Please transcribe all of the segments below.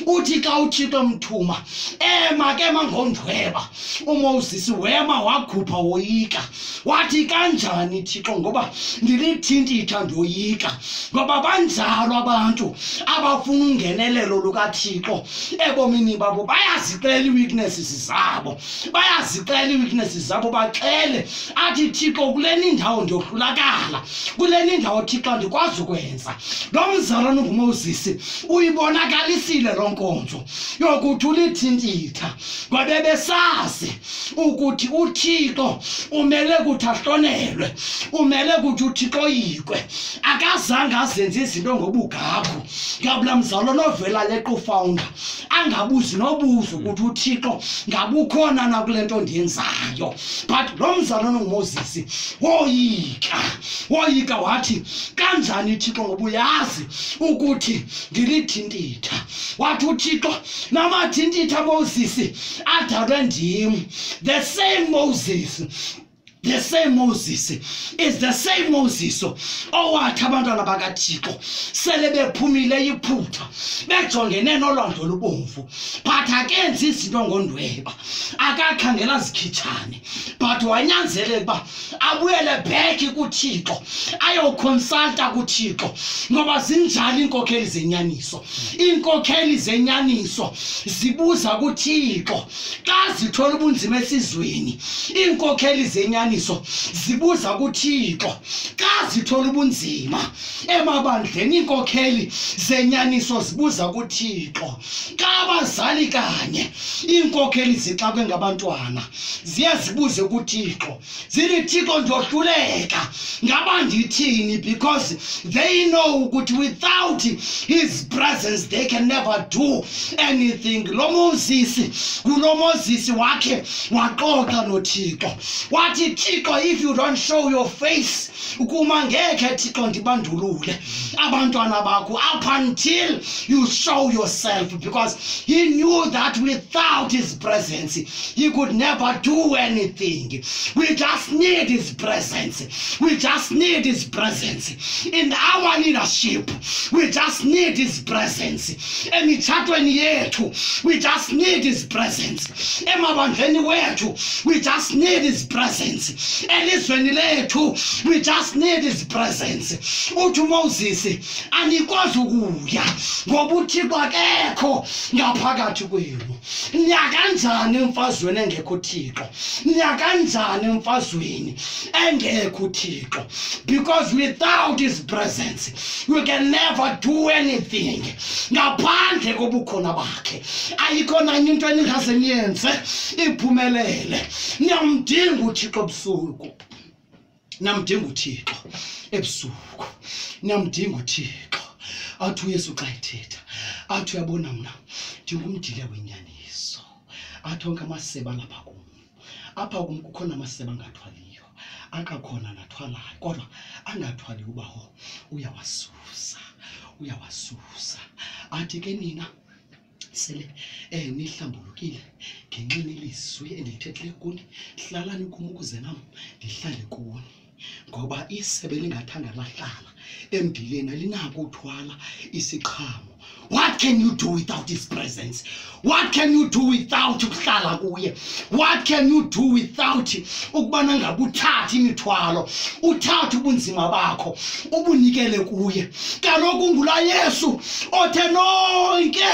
Uthi xa uThixo emthuma, ema ke mangondweba. UMoses wema wakhupha woyika. Wathi kanjani Thixo, ngoba ndilithintitha ndoyika. Ngoba banjalo abantu abafuna ungenelelo lukaThixo ebomini babo, bayazixela ii-weaknesses zabo, bayazixela ii-weaknesses zabo, baxele athi Thixo kuleni ndawo ndiyohlulakala, kuleni ndawo Thixo andikwazi ukwenza. Lo mzalwane unguMoses uyibonakalisile loo nkonzo yokuthi ulithintitha, ngoba ebesazi ukuthi uThixo umele kuthi ahlonelwe, umele kuthi uThixo oyikwe. Akazange azenze izinto ngobugagu ngabula mzalwane ovela leqa ufounder angabuzi nobuza ukuthi uThixo ngabukhona na kule nto ndiyenzayo. But lo mzalwane unguMoses woyika, woyika wathi kanjani Thixo, ngoba uyazi ukuthi ndilithintitha. Wathi uThixo namathintitha Moses adalwe ndim. The same Moses, the same Moses is the same Moses owathi abantwana bakaThixo sele bephumile eYiphutha bejongene nolwandle olubomvu, but akenzi izinto ngondweba, akakhangela zikhitshane, but wanyanzeleka uba abuyele back kuThixo ayoconsulta kuThixo. Ngoba zinjalo iinkokheli zenyaniso, iinkokheli zenyaniso zibuza kuThixo xa zithola ubunzima esizweni. Iinkokheli zenyaniso zibuza kuThixo xa zithola ubunzima emabandleni. Iinkokheli zenyaniso zibuza kuThixo xa abazali kanye iinkokheli zixakwe ngabantwana, ziye zibuze kuThixo zithi Thixo ndiyohluleka, ngaba ndithini? Because they know ukuthi without his presence they can never do anything. Lo Moses, kulo Moses wakhe waxoxa noThixo wathi Thixo, if you don't show your face kuma, ngekhe Thixo ndibandulule abantwana bakho up until you show yourself, because he knew that without his presence he could never do anything. We just need his presence, we just need his presence in our leadership, we just need his presence emitshatweni yethu, we just need his presence emabandleni wethu, we just need his presence elizweni lethu, we just need his presence. Uthi uMoses anikwazi ukuya ngoba uThixo akekho ngaphakathi kwenu. Niya kanjani emfazweni engekho uThixo? Niya kanjani emfazweni engekho uThixo? Because without his presence we can never do anything. Ngaphandle kobukhona bakhe ayikho nanye into eningaze niyenze iphumelele. Niyamdinga uThixo ebusuku, niyamdinga uThixo ebusuku, niyamdinga uThixo. Athi uYesu xa ethetha athi uyabona mna ndingumdiliya wenyaniso, athi onke amasebe alapha kum, apha kum kukhona amasebe angathwaliyo, akakhona nathwalayo, kodwa angathwaliyo ubawo uyawasusa, uyawasusa. Athi ke nina sele nihlambulukile ngenxa nelizwi endilithethileyo kuni, hlalani kum ukuze nam ndihlale kuni. Ngoba isebe lingathanga lahlala emdileni alinako uthwala isiqhamo. What can you do without his presence? What can you do without ukuhlala kuye? What can you do without ukubana ngabe uthathe imithwalo, uthathe ubunzima bakho ubunikele kuye? Kaloku ngula Yesu othe nonke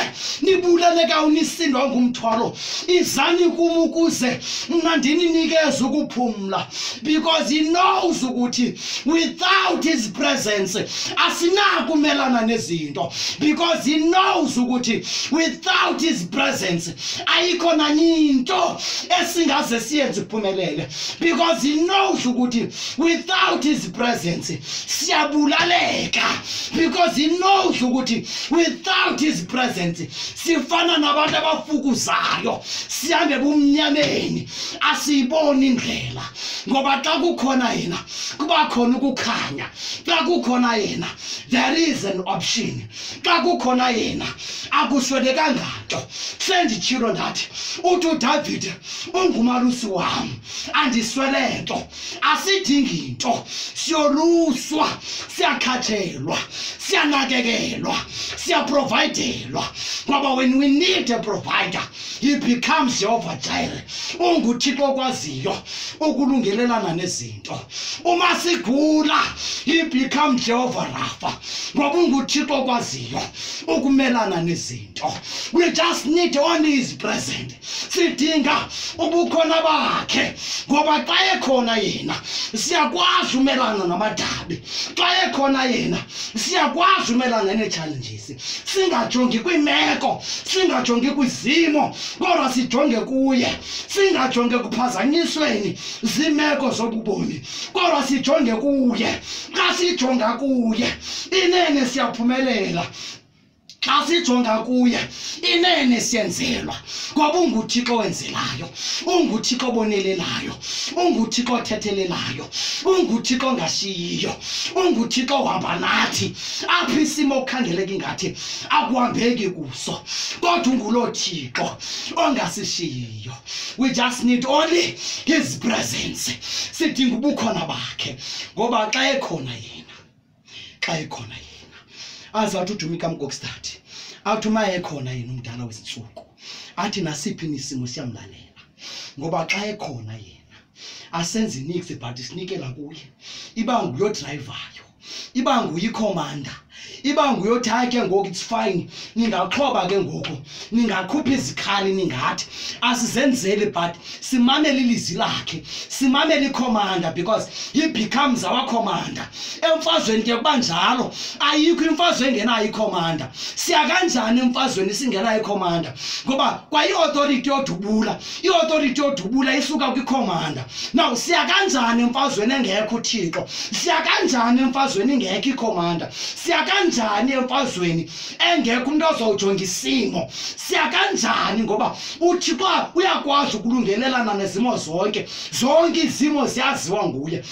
nibuleleka unisindwa ngumthwalo, izani kum ukuze mna ndininikeze ukuphumla. Because he knows ukuthi without his presence asinakumelana nezinto, because he knows ukuthi without his presence ayikho nanye into esingaze siyenze iphumelele, because he knows ukuthi without his presence siyabulaleka, because he knows ukuthi without his presence sifana nabantu abafukuzayo sihambe bumnyameni, asiyiboni indlela. Ngoba xa kukhona yena kuba khona ukukhanya, xa kukhona yena there is an option, xa kukhona yena akuswelekanga nto. Senditshilo ndathi uthi uDavide ungumalusi wam, andiswele nto, asidingi nto, siyoluswa, siyakhathelwa, siyanakekelwa, siyaprovidelwa. Ngoba when we need a provider, he becomes Jehovah Jireh. UnguThixo okwaziyo ukulungelelana nezinto. Uma sigula, he becomes Jehovah Rapha. Ngoba unguThixo okwaziyo ukumelana nezinto. We just need only his presence. Sidinga ubukhona bakhe, ngoba xa ekhona yena siyakwazi umelana namadabi. Xa ekhona yena siyakwazi umelana nee-challenges. Singajongi kwiimeko, singajongi kwizimo, kodwa sijonge kuye. Singajonge kuphazanyisweni ziimeko zobubomi, kodwa sijonge kuye. Xa sijonga kuye inene siyaphumelela. Xa sijonga kuye inene siyenzelwa, ngoba unguThixo owenzelayo, unguThixo obonelelayo, unguThixo othethelelayo, unguThixo ongashiyiyo, unguThixo ohamba nathi apho isimo okukhangeleka ingathi akuhambeki kuso, kodwa unguloo Thixo ongasishiyiyo. We just need only his presence. Sidinga ubukhona bakhe, ngoba xa ekhona yena, xa ekhona yena, azathi uDumika Mkokstad athi uma ekhona yena umdala wezintsuku, athi nasiphi isimo siyamlalela, ngoba xa ekhona yena asenze nix but sinikela kuye. Iba nguye odrayivayo, iba nguye ikhomanda, iba nguye othi hayi ke ngoku it's fine, ningaxhoba ke ngoku, ningakhupha izikhali, ningathi asizenzeli, but simamele ilizwi lakhe, simamele ikhomanda, because he becomes our commander. Emfazweni ke kuba njalo, ayikho imfazwe engenayo ikhomanda. Siya kanjani emfazweni singenayo ikhomanda? Ngoba kwa i-authority yodubula, i-authority yodubula isuka kwikhomanda. Now siya kanjani emfazweni engekho uThixo? Siya kanjani emfazweni ingekho ikhomanda? Siya kanjani emfazweni engekho umuntu ozawujonga isimo? Siya kanjani? Ngoba uThixo uyakwazi ukulungelelana nezimo zonke. Zonke izimo ziyaziwa nguye,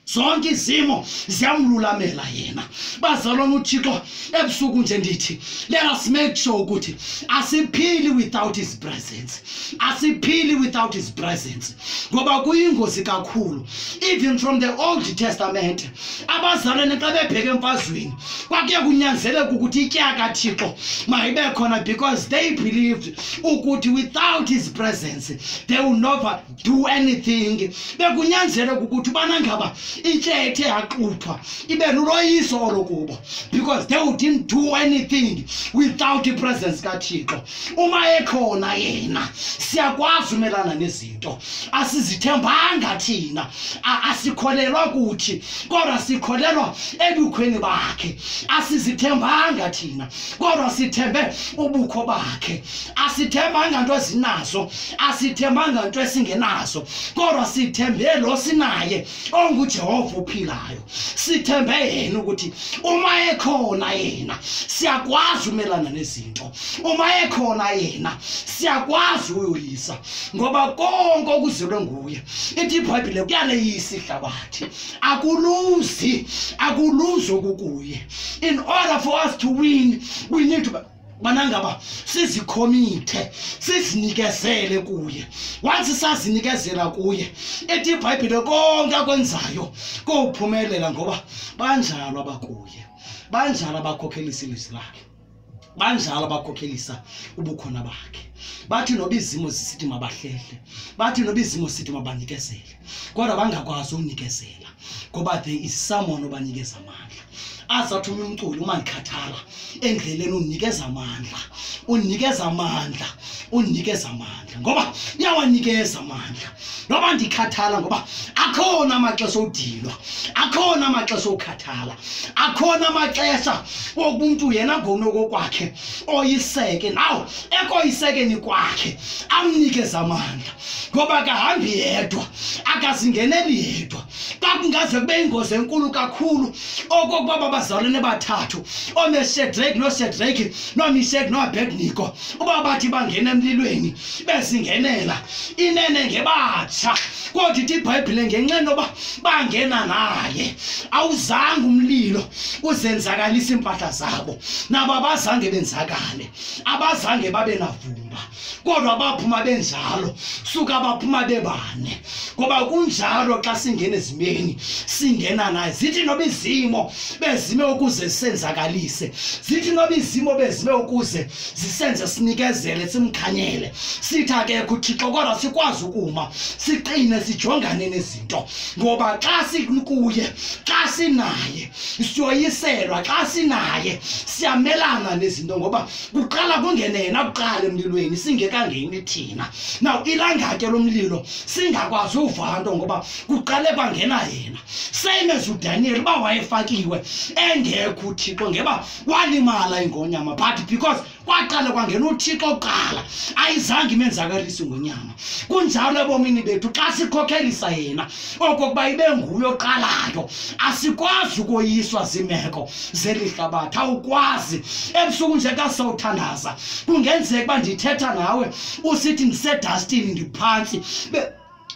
zonke izimo ziyamlulamela yena. Bazalwane, uThixo ebusuku nje ndithi let us make sure ukuthi asiphili without his presence, asiphili without his presence, ngoba kuyingozi kakhulu. Even from the Old Testament, abazalwane xa bebheke emfazweni kwakuye kunyanzeleka ukuthi itya kaThixo mayibe khona, because they believed ukuthi without his presence they will never do anything. Bekunyanzeleka ukuthi ubana ngaba itye ethe yaxuthwa ibe luloyiso olo kubo, because they wouldn't do anything without the presence kaThixo. Uma ekhona yena siyakwazi umelana nezinto. Asizithembanga thina, asikholelwa kuthi, kodwa sikholelwa ebukhweni bakhe. Asizithembanga thina, kodwa sithembe ubukho bakhe. Asithembanga nto esinazo, asithembanga nto esingenazo, kodwa sithembe lo sinaye onguJehova ophilayo. Sithembe yena ukuthi uma ekhona yena siyakwazi umelana nezinto. Uma ekhona yena siyakwazi uyoyisa, ngoba konke okuzelwe nguye, ithi iBhayibhile, kuyaleyisa ihlabathi. Akuluzi, akuluzi okukuye. In order for us to win, we need to banangaba sizikhomithe, sizinikezele kuye. Once sazinikezela kuye, ithi iBhayibhile konke akwenzayo kophumelela, ngoba banjalo abakuye, banjalo abakhokhelisa ilizwi lakhe, banjalo abakhokhelisa ubukhona bakhe. Bathi noba izimo zisithi mabahlehle, bathi noba izimo sithi mabanikezele, kodwa bangakwazi unikezela, ngoba there is someone obanikeza amandla. Azathi umnye umculi, uma ndikhathala endleleni, undinikeza amandla, undinikeza amandla, undinikeza amandla, ngoba uyawanikeza amandla noba ndikhathala. Ngoba akhona amaxesha odilwa, akhona amaxesha okukhathala, akhona amaxesha wokuba umntu yena ngokunokokwakhe oyiseke. Naw ekoyisekeni kwakhe amnikeze amandla, ngoba akahambi yedwa, akazingeneli yedwa. Xa kungaze kube ingozi enkulu kakhulu okokuba babazalwane bathathu, ooMeshedrake noShedrake noMishek noAbednego, uba bathi bangena emlilweni bezingenela inene ngebatsha kodwa ithi iBhayibhile ngenxa noba bangena naye awuzange umlilo uzenzakalisa iimpahla zabo nabo abazange benzakale abazange babe navumba kodwa baphuma benjalo suka baphuma bebane ngoba kunjalo xa singena ezimeni singena naye zithi noba izimo bezime ukuze zisenzakalise zithi noba izimo bezime ukuze zisenze sinikezele simkhanyele sithi akekho uthixo kodwa sikwazi ukuma siqine sijongane nezinto ngoba xa sikuye xa sinaye siyoyiselwa xa sinaye siyamelana nezinto ngoba kuqala kungene yena kuqala emlilweni singekangeni thina now ilangake lomlilo singakwazi uva nto ngoba kuqale kwangena yena same as uDaniel uba wayefakiwe engekho uThixo ngeba walimala ingonyama but because kwaqala kwangena uThixo kuqala ayizange imenzakalise ingonyama kunjalo ebomini bethu xa sikhokhelisa yena okokuba ibe nguye oqalayo asikwazi ukoyiswa ziimeko zeli hlabathi awukwazi ebusuku nje xa sawuthandaza kungenzeka uba ndithetha nawe usithi ndisedastini ndiphantsi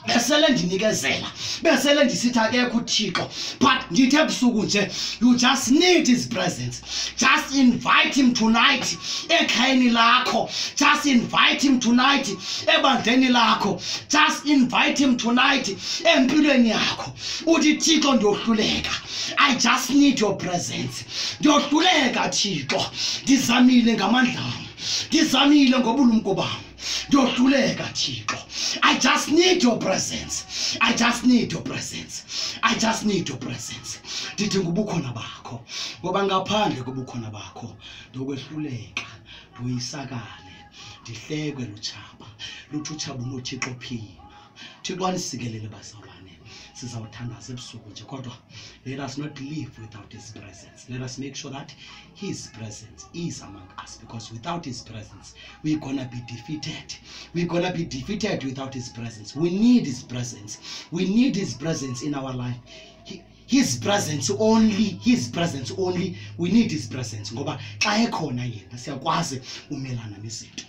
besele ndinikezela besele ndisithi akekho uthixo but ndithi ebusuku nje you just need his presence just invite him tonight ekhayeni lakho just invite him tonight ebandleni lakho just invite him tonight empilweni yakho uthi thixo ndiyohluleka i just need your presence ndiyohluleka thixo ndizamile ngamandla am ndizamile ngobulumko bam ndiyohluleka thixo i just need your presence i just need your presence i just need your presence ndithi ngubukhona bakho ngoba ngaphandle kobukhona bakho ndokwehluleka ndoyisakale ndihlekwe lutshaba luthi utshaba unothixo phina thixo anisikelele bazalwane sizawuthandaza ebusuku nje kodwa let us not live without his presence let us make sure that his presence is among us because without his presence we're gonna be defeated we're gonna be defeated without his presence we need his presence we need his presence in our life he, his presence only his presence only we need his presence ngoba xa ekhona yena siyakwazi umelana nezinto.